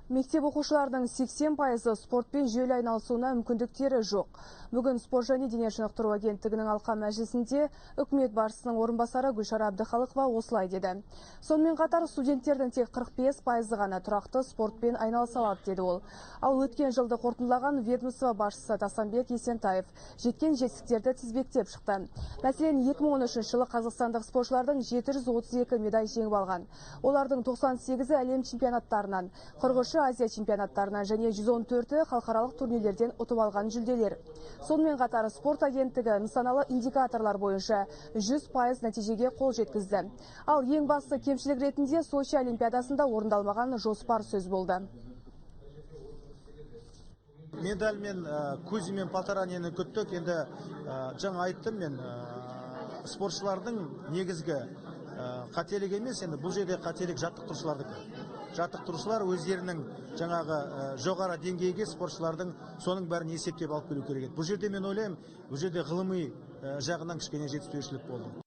Мектеп оқушыларының 80%-ы спортпен жүйелі айналысуына мүмкіндіктері жоқ. Бүгін спорт және дене шынықтыру агенттігінің алқа мәжілісінде үкімет басшысының орынбасары Гүлшара Әбдіхалықова осылай деді. Сонымен қатар студенттердің тек 45%-ы ғана тұрақты спортпен айналыса алады, деді ол. Ал өткен жылды қорытындылаған ведомство басшысы Тасанбек Есентаев жеткен жетістіктерді тізбектеп шықты. Мәселен, 2013 жылы қазақстандық спортшылардың 732 медаль жеңіп алған. Олардың 98-і әлем чемпионаттарынан, 43-і Азия чемпионаттарынан және 114-і халықаралық турнирлерден ұтып алған жүлделер. Сонымен қатар спорт агенттігі нысаналы индикаторлар бойынша 100% нәтижеге қол жеткізді. Ал ең басты кемшілік ретінде Сочи олимпиадасында орындалмаған жоспар сөз болды. Медальмен, Кузимен Полторанинді күттік. Енді жаңа айттым мен, спортшылардың негізгі қателік емес, енді бұл жерде қателік жаттықтырушылардікі. Жаттықтырушылар өздерінің жаңағы жоғары деңгейге спортшылардың соның бәрін есептеп алып келу керек еді. Бұл жерде мен ойлаймын, бұл жерде ғылыми жағынан кішкене жетіспеушілік болды.